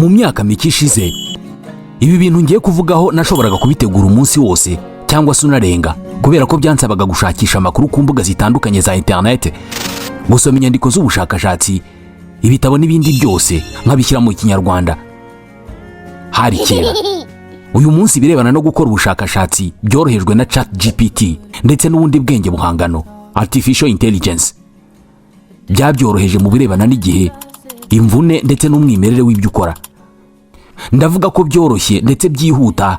Mu myaka mike ishize, ibi bintu ngiye kuvugaho nashoboraga kubitegura umunsi wose cyangwa se unarenga, kubera ko byansabaga gushakisha amakuru ku mbuga zitandukanye za interineti, gusoma inyandiko z'ubushakashatsi, ibitabo n'ibindi byose, nkabishyira mu Kinyarwanda. Hari kera. Uyu munsi ibirebana no gukora ubushakashatsi byorohejwe na Chat GPT ndetse n'ubundi bwenge buhangano, artificial intelligence. Byabyoroheje mu birebana n'igihe, imvune ndetse n'umwimerere w'ibyo ukora. Ndavuga ko byoroshye ndetse byihuta,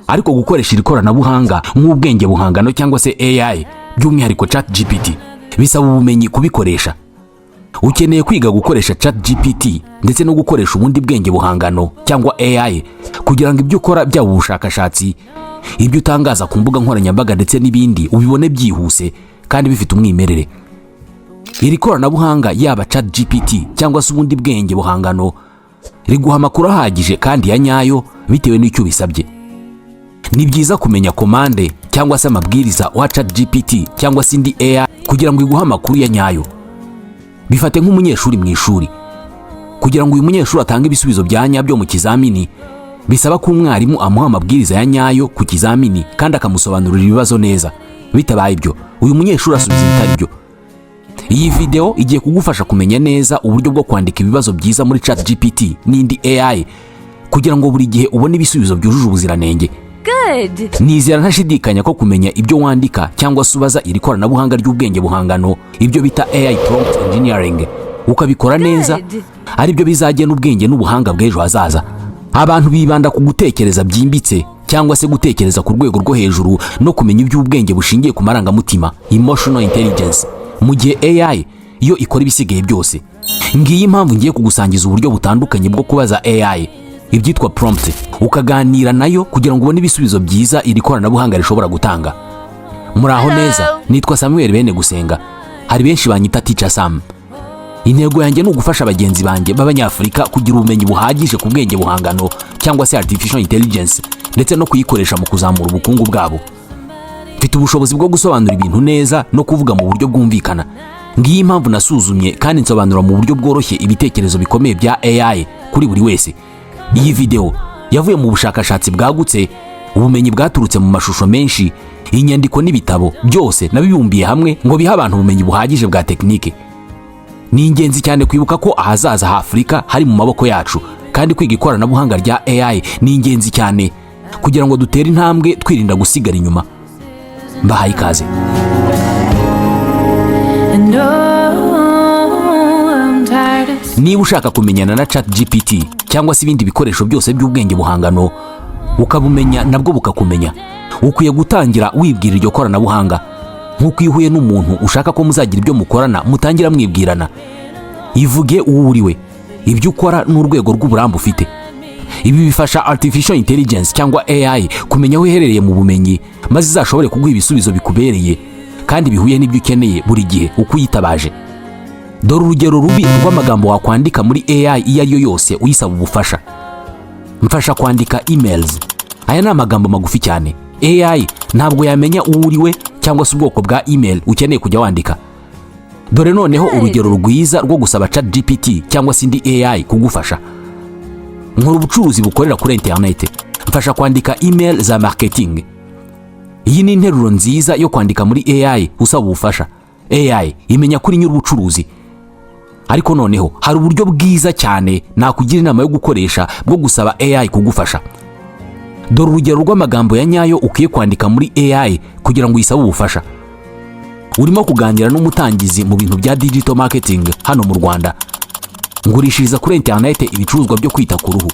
ariko gukoresha iri koranabuhanga nk'ubwenge buhangano cyangwa se AI, by'umwihariko Chat GPT, bisaba ubumenyi kubikoresha. Ukeneye kwiga gukoresha Chat GPT ndetse no gukoresha ubundi bwenge buhangano cyangwa AI kugira ngo ibyo ukora, byaba ubushakashatsi, ibyo utangaza ku mbuga nkoranyambaga ndetse n'ibindi, ubibone byihuse kandi bifite umwimerere. Iri koranabuhanga, yaba Chat GPT cyangwa se ubundi bwenge buhangano, riguha amakuru ahagije kandi ya nyayo bitewe n'icyo ubisabye. Ni byiza kumenya commande cyangwa se amabwiriza wa Chat GPT cyangwa se indi AI kugira ngo iguhe amakuru ya nyayo. Bifate nk'umunyeshuri mu ishuri. Kugira ngo uyu munyeshuri atange ibisubizo bya nyabyo mu kizamini, bisaba ko umwarimu amuha amabwiriza ya nyayo ku kizamini kandi akamusobanurira ibibazo neza. Bitabaye ibyo, uyu munyeshuri asubiza ibitari byo. Iyi video igiye kugufasha kumenya neza uburyo bwo kwandika ibibazo byiza muri Chat GPT n'indi AI kugira ngo buri gihe ubone ibisubizo byujuje ubuziranenge. Good. Nizera ntashidikanya ko kumenya ibyo wandika cyangwa se ubaza iri koranabuhanga ry'ubwenge buhangano, ibyo bita AI prompt engineering, ukabikora neza, Good. aribyo bizagena ubwenge n'ubuhanga bw'ejo hazaza. Abantu bibanda ku gutekereza byimbitse cyangwa se gutekereza ku rwego rwo hejuru no kumenya iby'ubwenge bushingiye ku marangamutima, emotional intelligence, mu gihe AI yo ikora ibisigaye byose. Ngiyi impamvu ngiye kugusangiza uburyo butandukanye bwo kubaza AI, ibyitwa prompt, ukaganira nayo kugira ngo ubone ibisubizo byiza iri koranabuhanga rishobora gutanga. Muraho neza, nitwa Samuel Bene Gusenga, hari benshi banyita Teacher Sam. Intego yanjye ni ugufasha bagenzi banjye b'Abanyafurika kugira ubumenyi buhagije ku bwenge buhangano cyangwa se artificial intelligence, ndetse no kuyikoresha mu kuzamura ubukungu bwabo. Mfite ubushobozi bwo gusobanura ibintu neza no kuvuga mu buryo bwumvikana. Ngiyi impamvu nasuzumye kandi nsobanura mu buryo bworoshye ibitekerezo bikomeye bya AI kuri buri wese. Iyi video yavuye mu bushakashatsi bwagutse, ubumenyi bwaturutse mu mashusho menshi, inyandiko n'ibitabo, byose nabibumbiye hamwe ngo bihe abantu ubumenyi buhagije bwa tekinike. Ni ingenzi cyane kwibuka ko ahazaza ha Afurika hari mu maboko yacu, kandi kwiga ikoranabuhanga rya AI ni ingenzi cyane kugira ngo dutere intambwe twirinda gusigara inyuma. Mbahaye ikaze. And oh, I'm tired of Niba ushaka kumenyana na Chat GPT cyangwa se ibindi bikoresho byose by'ubwenge buhangano, ukabumenya nabwo bukakumenya, ukwiye gutangira wibwira iryo koranabuhanga nk'uko iyo uhuye n'umuntu ushaka ko muzagira ibyo mukorana mutangira mwibwirana. Ivuge uwo uriwe, ibyo ukora n'urwego rw'uburambe ufite. Ibi bifasha artificial intelligence cyangwa AI kumenya aho uherereye mu bumenyi, maze izashobore kuguha ibisubizo bikubereye kandi bihuye n'ibyo ukeneye buri gihe uko uyitabaje. Dore urugero rubi rw'amagambo wakwandika muri AI iyo ari yo yose uyisaba ubufasha: "Mfasha kwandika emails." Aya ni amagambo magufi cyane. AI ntabwo yamenya uwo uri we cyangwa se ubwoko bwa email ukeneye kujya wandika. Dore noneho urugero rwiza rwo gusaba Chat GPT cyangwa se indi AI kugufasha: "Nkora ubucuruzi bukorera kuri interineti, mfasha kwandika email za marketing." Iyi ni interuro nziza yo kwandika muri AI usaba ubufasha. AI imenya kuri nyir'ubucuruzi. Ariko noneho hari uburyo bwiza cyane nakugira inama yo gukoresha bwo gusaba AI kugufasha. Dore urugero rw'amagambo ya nyayo ukwiye kwandika muri AI kugira ngo uyisabe ubufasha. Urimo kuganira n'umutangizi mu bintu bya digital marketing hano mu Rwanda. Ngurishiriza kuri interineti ibicuruzwa byo kwita ku ruhu.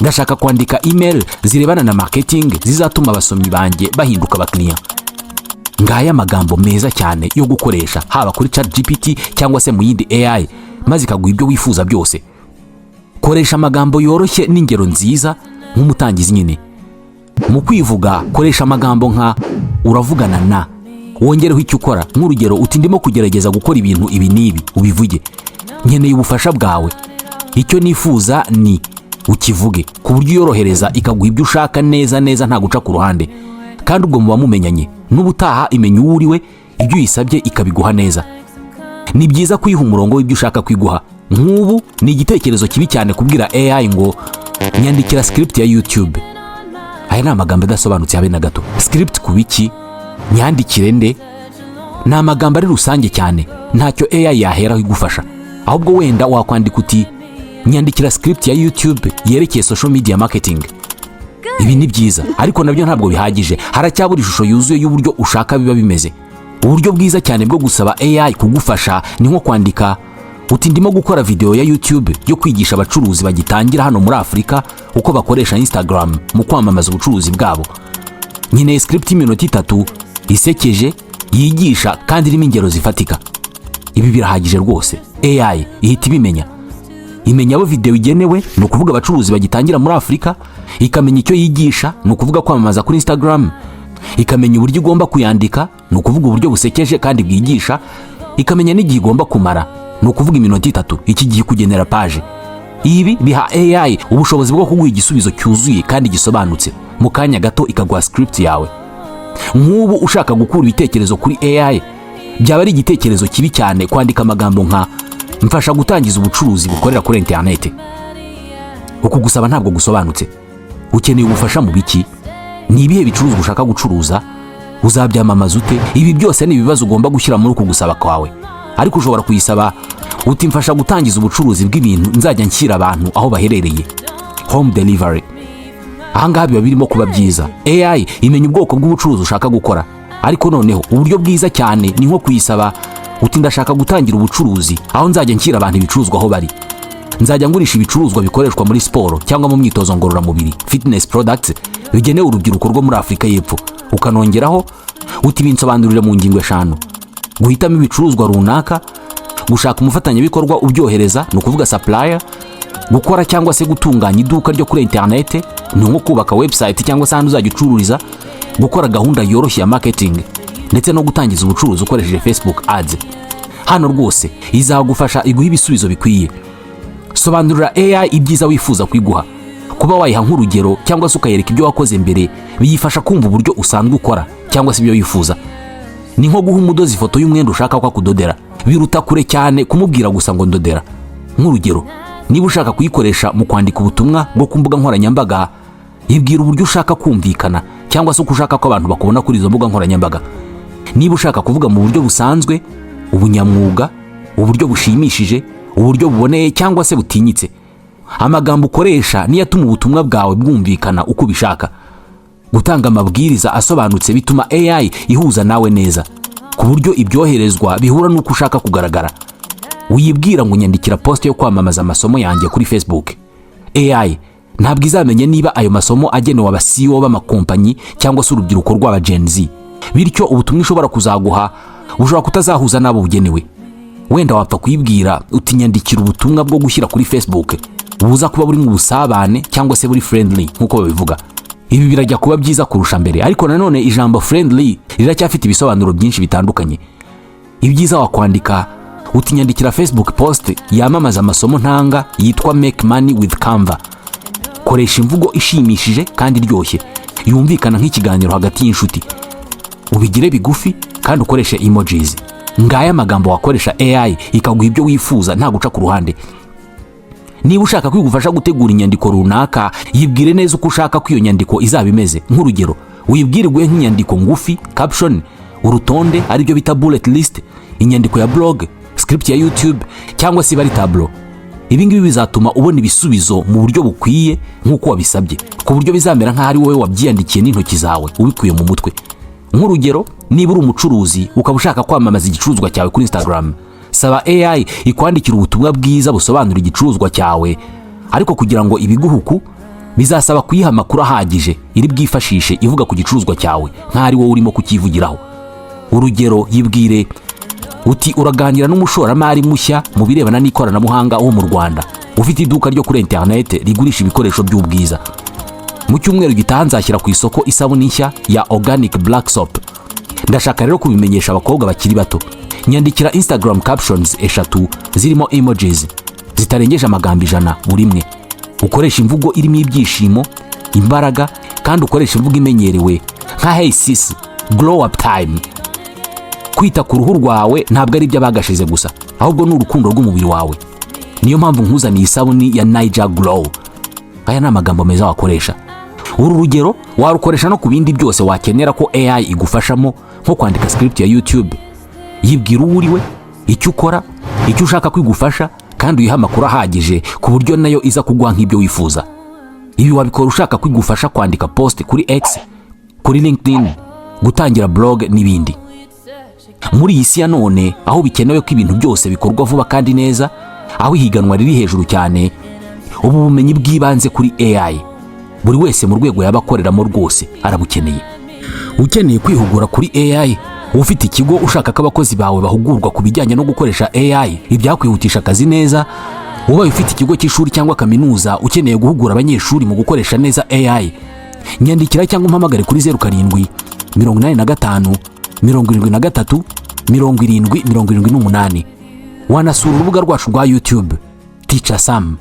Ndashaka kwandika email zirebana na marketing zizatuma abasomyi banjye bahinduka abakiriya. Ngaya amagambo meza cyane yo gukoresha haba kuri Chat GPT cyangwa se mu yindi AI, maze ikaguha ibyo wifuza byose. Koresha amagambo yoroshye n'ingero nziza nk'umutangizi nyine. Mu kwivuga, koresha amagambo nka "uravugana na", wongereho icyo ukora. Nk'urugero uti: "Ndimo kugerageza gukora ibintu ibi n'ibi", ubivuge. "Nkeneye ubufasha bwawe", "icyo nifuza ni", ukivuge ku buryo uyorohereza ikaguha ibyo ushaka neza neza, nta guca ku ruhande. Kandi ubwo muba mumenyanye, n'ubutaha imenya uwo uri we, ibyo uyisabye ikabiguha neza. Ni byiza kuyiha umurongo w'ibyo ushaka kwiguha. Nk'ubu ni igitekerezo kibi cyane kubwira AI ngo "Nyandikira script ya YouTube." Aya ni amagambo adasobanutse habe na gato. Script ku biki? Nyandikire nde? Ni amagambo ari rusange cyane, ntacyo AI yaheraho igufasha. Ahubwo wenda wakwandika uti "Nyandikira script ya YouTube yerekeye social media marketing." Ibi ni byiza, ariko nabyo ntabwo bihagije, haracyabura ishusho yuzuye y'uburyo ushaka biba bimeze. Uburyo bwiza cyane bwo gusaba AI kugufasha ni nko kwandika uti "Ndimo gukora video ya YouTube yo kwigisha abacuruzi bagitangira hano muri Afurika uko bakoresha Instagram mu kwamamaza ubucuruzi bwabo. Nkeneye script y'iminota 3, isekeje, yigisha kandi irimo ingero zifatika." Ibi birahagije rwose. AI ihita ibimenya, imenya abo video igenewe, ni ukuvuga abacuruzi bagitangira muri Afurika, ikamenya icyo yigisha, ni ukuvuga kwamamaza kuri Instagram, ikamenya uburyo igomba kuyandika, ni ukuvuga uburyo busekeje kandi bwigisha, ikamenya n'igihe igomba kumara, ni ukuvuga iminota 3. Iki gihe kugenera paje. Ibi biha AI ubushobozi bwo kuguha igisubizo cyuzuye kandi gisobanutse mu kanya gato, ikaguha script yawe. Nk'ubu ushaka gukura ibitekerezo kuri AI, byaba ari igitekerezo kibi cyane kwandika amagambo nka "Mfasha gutangiza ubucuruzi bukorera kuri interineti." Uku gusaba ntabwo gusobanutse. Ukeneye ubufasha mu biki? Ni ibihe bicuruzwa ushaka gucuruza? Uzabyamamaza ute? Ibi byose ni ibibazo ugomba gushyira muri uku gusaba kwawe. Ariko ushobora kuyisaba uti "Mfasha gutangiza ubucuruzi bw'ibintu nzajya nshyira abantu aho baherereye, home delivery." Ahangaha biba birimo kuba byiza. AI imenya ubwoko bw'ubucuruzi ushaka gukora. Ariko noneho uburyo bwiza cyane ni nko kuyisaba uti "Ndashaka gutangira ubucuruzi aho nzajya nshyira abantu ibicuruzwa aho bari. Nzajya ngurisha ibicuruzwa bikoreshwa muri siporo cyangwa mu myitozo ngororamubiri, fitness products, bigenewe urubyiruko rwo muri Afurika y'Epfo." Ukanongeraho uti "Binsobanurire mu ngingo eshanu: guhitamo ibicuruzwa runaka, gushaka umufatanyabikorwa ubyohereza, ni ukuvuga supplier, gukora cyangwa se gutunganya iduka ryo kuri interinete, ni nko kubaka website cyangwa se ahandi uzajya ucururiza, gukora gahunda yoroshye ya marketing, ndetse no gutangiza ubucuruzi ukoresheje Facebook ads." Hano rwose izagufasha, iguha ibisubizo bikwiye. Sobanurira AI ibyiza wifuza kuyiguha. Kuba wayiha nk'urugero cyangwa se ukayereka ibyo wakoze mbere biyifasha kumva uburyo usanzwe ukora cyangwa se ibyo wifuza. Ni nko guha umudozi ifoto y'umwenda ushaka ko akudodera, biruta kure cyane kumubwira gusa ngo "Ndodera." Nk'urugero, niba ushaka kuyikoresha mu kwandika ubutumwa bwo ku mbuga nkoranyambaga, yibwira uburyo ushaka kumvikana cyangwa se uko ushaka ko abantu bakubona kuri izo mbuga nkoranyambaga. Niba ushaka kuvuga mu buryo busanzwe, ubunyamwuga, uburyo bushimishije, uburyo buboneye cyangwa se butinyitse, amagambo ukoresha niyo atuma ubutumwa bwawe bwumvikana uko ubishaka. Gutanga amabwiriza asobanutse bituma AI ihuza nawe neza, ku buryo ibyoherezwa bihura n'uko ushaka kugaragara. Wibwira ngo "Nyandikira post yo kwamamaza amasomo yanjye kuri Facebook." AI ntabwo izamenya niba ayo masomo agenewe aba CEO b'amakompanyi cyangwa se urubyiruko rw'aba Gen Z. Bityo ubutumwa ishobora kuzaguha bushobora kutazahuza n'abo bugenewe. Wenda wapfa kuyibwira uti "Nyandikira ubutumwa bwo gushyira kuri Facebook buza kuba buri mu busabane cyangwa se buri friendly," nk'uko babivuga. Ibi birajya kuba byiza kurusha mbere, ariko nanone ijambo friendly riracyafite ibisobanuro byinshi bitandukanye. Ibyiza wakwandika uti "Nyandikira Facebook post yamamaza amasomo ntanga yitwa Make Money with Canva. Koresha imvugo ishimishije kandi iryoshye, yumvikana nk'ikiganiro hagati y'inshuti, ubigire bigufi kandi ukoreshe emojis." Ngaya amagambo wakoresha AI ikaguha ibyo wifuza nta guca ku ruhande. Niba ushaka kwigufasha gutegura inyandiko runaka, yibwire neza uko ushaka ko iyo nyandiko izaba imeze. Nk'urugero, wibwirwe nk'inyandiko ngufi, caption, urutonde aribyo bita bullet list, inyandiko ya blog, script ya YouTube cyangwa se iba ari tableau. Ibi ngibi bizatuma ubona ibisubizo mu buryo bukwiye nk'uko wabisabye, ku buryo bizamera nk'aho ari wowe wabyiyandikiye n'intoki zawe, ubikuye mu mutwe. Nk'urugero, niba uri umucuruzi ukaba ushaka kwamamaza igicuruzwa cyawe kuri Instagram, saba AI ikwandikira ubutumwa bwiza busobanura igicuruzwa cyawe. Ariko kugira ngo ibiguhe uku, bizasaba kuyiha amakuru ahagije iri bwifashishe ivuga ku gicuruzwa cyawe nk'aho ari wowe urimo kucyivugiraho. Urugero, yibwire uti "Uraganira n'umushoramari mushya mu birebana n'ikoranabuhanga wo mu Rwanda, ufite iduka ryo kuri interinete rigurisha ibikoresho by'ubwiza. Mu cyumweru gitaha nzashyira ku isoko isabune nshya ya organic black soap. Ndashaka rero kubimenyesha abakobwa bakiri bato. Nyandikira Instagram captions eshatu zirimo emojis, zitarengeje amagambo 100 buri imwe. Ukoresha imvugo irimo ibyishimo, imbaraga, kandi ukoresha imvugo imenyerewe nka 'Hey sis, glow up time.' Kwita ku ruhu rwawe ntabwo ari iby'abagashize gusa, ahubwo ni urukundo rw'umubiri wawe." Niyo mpamvu nkuzaniye isabuni ya Niger Glow. Aya ni amagambo meza wakoresha. Uru rugero warukoresha no ku bindi byose wakenera ko AI igufashamo, nko kwandika script ya YouTube. Yibwira uwo uri we, icyo ukora, icyo ushaka ko igufasha, kandi uyihe amakuru ahagije ku buryo nayo iza kuguha nk'ibyo wifuza. Ibi wabikora ushaka ko igufasha kwandika post kuri X, kuri LinkedIn, gutangira blog n'ibindi. Muri iyi si ya none, aho bikenewe ko ibintu byose bikorwa vuba kandi neza, aho ihiganwa riri hejuru cyane, ubu bumenyi bw'ibanze kuri AI buri wese mu rwego yaba akoreramo rwose arabukeneye. Ukeneye kwihugura kuri AI, ufite ikigo ushaka ko abakozi bawe bahugurwa ku bijyanye no gukoresha AI, ibyakwihutisha akazi neza, ubaye ufite ikigo cy'ishuri cyangwa kaminuza ukeneye guhugura abanyeshuri mu gukoresha neza AI, nyandikira cyangwa umpamagare kuri 0785737078. Wanasura urubuga rwacu rwa YouTube, Teacher Sam.